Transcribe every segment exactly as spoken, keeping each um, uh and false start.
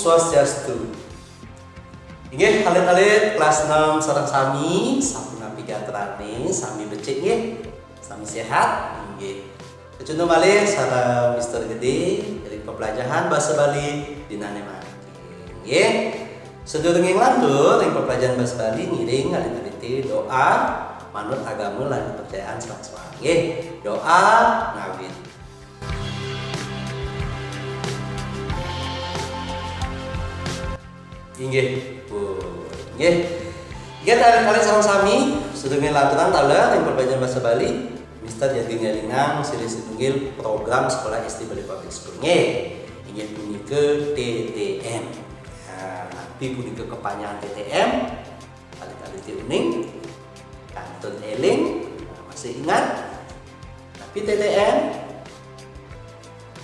Swastiastu. Inggih, alit-alit kelas enam sareng sami, sapunapi gatrané, sami becik nggih? Sami séhat? Inggih. Kacunduk malih sareng Mister Gedé ring peplajahan basa Bali dinané mangkin. Nggih. Sadurungé nglantur ring peplajahan basa Bali, ngiring alit-alité doa manut agama lan kepercayaan sareng sowan. Nggih. Doa ngawit. Inggih, pun. Inggih. Inggih, alit-alit sareng sami, sadurungé lanturang taler ring peplajahan basa Bali, Mister jagi ngélingang silih sinunggil program Sekolah S D Bali Public School. Nggih, inggih punika T T M. Nah, napi punika kepanjangan T T M? Alit-alité uning, kantun éling, masih ingat? Napi T T M?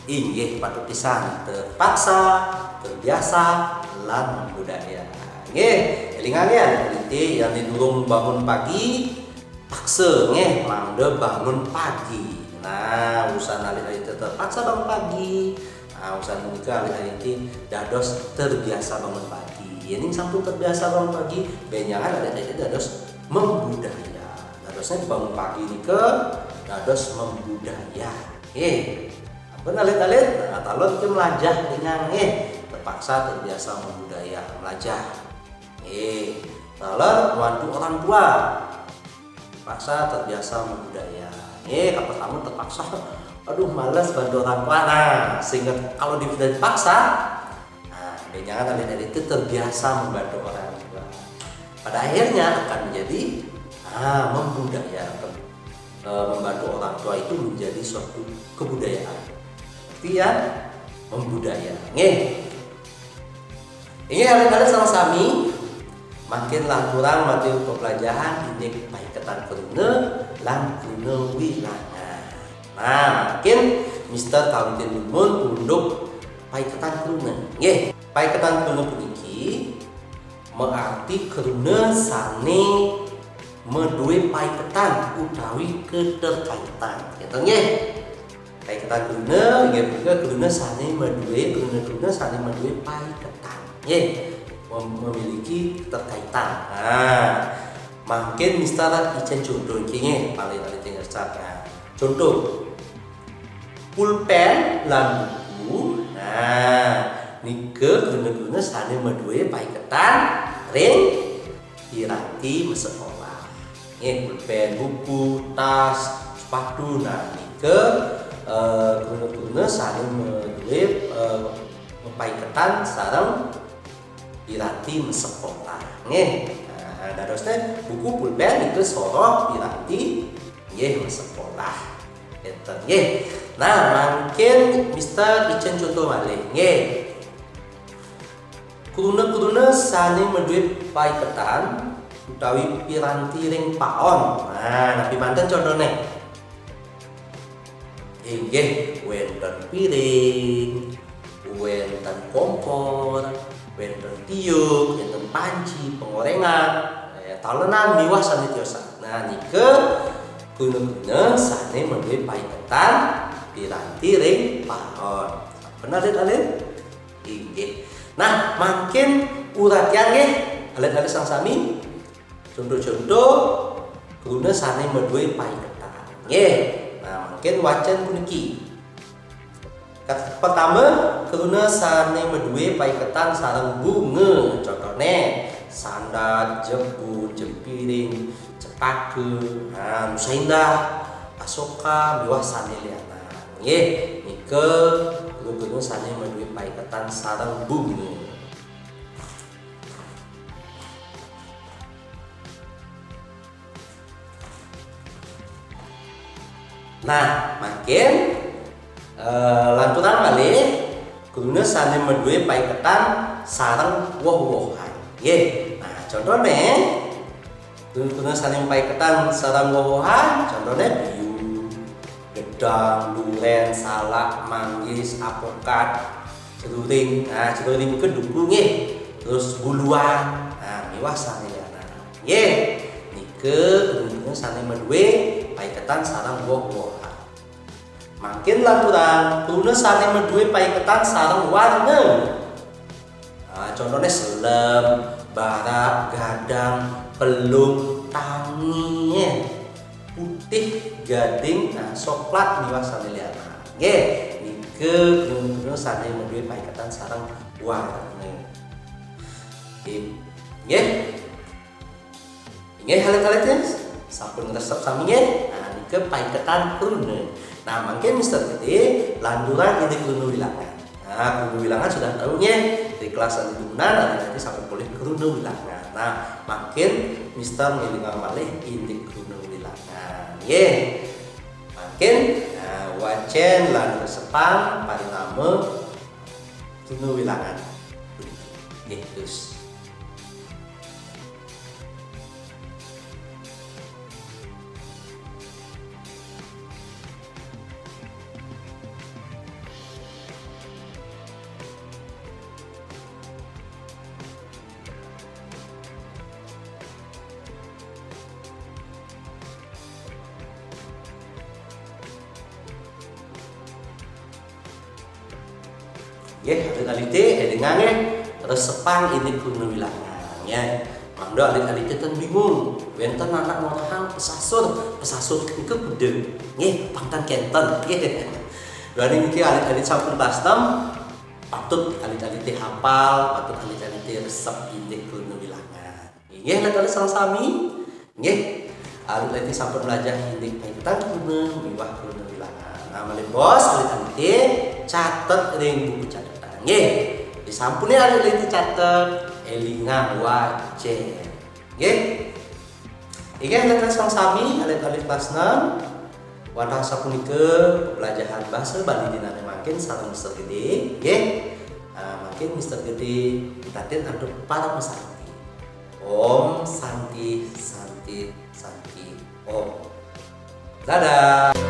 Inggih, patut pisan, terpaksa, terbiasa, lan membudaya. Nggih, élingang nggih, alit-alité, yén durung bangun pagi, paksa nggih, mangda bangun pagi. Nah, usan alit-alité terpaksa bangun pagi. Nah, usan punika alit-alité dados terbiasa bangun pagi. Yéning sampun terbiasa bangun pagi, bénjangan alit-alité dados membudaya. Dadosnya bangun pagi nika dados membudaya. Nggih. Ampun alit-alit, nah, taler nika mlajah ringan nggih. Terpaksa terbiasa membudaya, mlajah. Nggih. Taler bantu orang tua. Terpaksa terbiasa membudaya. Nggih, kapertama terpaksa. Aduh, males bantu orang tua. Nah, sehingga kalau dia sudah dipaksa, nah, bénjangan alit-alit itu terbiasa membantu orang tua. Pada akhirnya akan menjadi, nah, membudaya. Eh, membantu orang tua itu menjadi suatu kebudayaan. Artinya membudaya. Nggih. Inggih, alit-alit sareng sami, mangkin lanturang malih peplajahan indik paiketan kruna lan kruna wilangan. Nah, mangkin Mister kawitin dumun unduk paiketan kruna. Nggih, paiketan kruna puniki maarti kruna sané madué paiketan utawi keterkaitan. Kénten nggih. Paiketan kruna inggih punika kruna sané madué, kruna-kruna sané madué paiketan. Nggih, mem-, memiliki keterkaitan. Nah, mangkin Mister icén conto niki nggih, paling paling tinggal. Nah, conto, pulpén lan buku. Nah, nika kruna-kruna sané madué paiketan ring piranti masekolah. Nggih, pulpén, buku, tas, sepatu. Nah, nika, eh, kruna-kruna sané madué, eh, paiketan sareng piranti masekolah. Nggih. Nah, dadosné buku, pulpén nika soroh piranti nggih masekolah. Kénten nggih. Nah, mangkin Mister icén conto malih. Nggih. Kruna-kruna sané madué paiketan utawi piranti ring paon. Nah, napi manten contoné? Inggih, wénten piring, wénten kompor, wénten tiuk, wénten panci, penggoréngan, eh, talenan miwah sané tiosan. Nah, nika kruna-kruna sané madué paiketan piranti ring paon. Sampun alit-alit? Inggih. Nah, mangkin uratian nggih, alit-alit sareng sami. Conto-conto kruna sané madué paiketan. Nggih. Nah, mangkin wacén puniki. Kat-, pertama, kruna sané madué paiketan sareng bunga. Contoné, sandat, jebun, jempiring, cepaka, nah, nusa indah, asoka, miwah sané lianan. Nggih, nika kruna-kruna sané madué paiketan sareng bunga. Nah, mangkin, eh, lanturang malih kruna sané madué paiketan sareng woh-wohan. Nggih. Nah, contoné, kruna-kruna sané paiketan sareng woh-wohan, contoné biu, gedang, durén, salak, manggis, apokat, ceruring. Nah, ceruring nika duku nggih. Terus buluan. Nah, miwah sané lianan. Nggih. Nika kruna sané madué paiketan sareng woh-wohan. Mangkin lanturang kruna sané madué paiketan sareng warna. Contohnya selem, barak, gadang, pelung, tangi, ya. Putih, gading, nah, coklat, miwah sané liyané. Nggih, nika kruna-kruna sané madué paiketan sareng warna. Nggih. Nggih. Inggih alit-alit, sampun ngresep sami nggih. Nah, nika paiketan kruna. Nah, mangkin Mister Gedé lanturang indik kruna wilangan. Nah, kruna wilangan sudah tahu nggih. Di kelas anu dumunan, alit-alit sampun polih kruna wilangan. Nah, mangkin Mister ngilingang malih indik kruna wilangan. Nggih. Mangkin, nah, wacén lan resepang parinama kruna wilangan. Nggih, terus. Nggih, alit-alité élingang nggih, resepang indik kruna wilangan, ya. Mangda alit-alité ten bingung, wénten anak ngorahang pesasur, pesasur nika kuda. Nggih, pang ten kénten, nggih. Duaning niki alit-alit sampun kelas enam, patut alit-alité hafal, patut alit-alité resep indik kruna wilangan. Inggih, alit-alit sareng sami. Nggih. Alit-alit sampun mlajah indik paiketan kruna miwah kruna wilangan. Nah, malih bos, alit-alit catet ring buku catetan. Nggih. Disampune alit-alit catet, élingang wacén. Nggih. Inggih, alit-alit sareng sami, alit-alit kelas enam. Wantah sapunika pembelajaran basa Bali dinané mangkin sareng Mister Gedé, nggih. Ah, mangkin Mister Gedé pitatin antuk parama santi. Om Santi, Santi, Santi, Om. Dadah.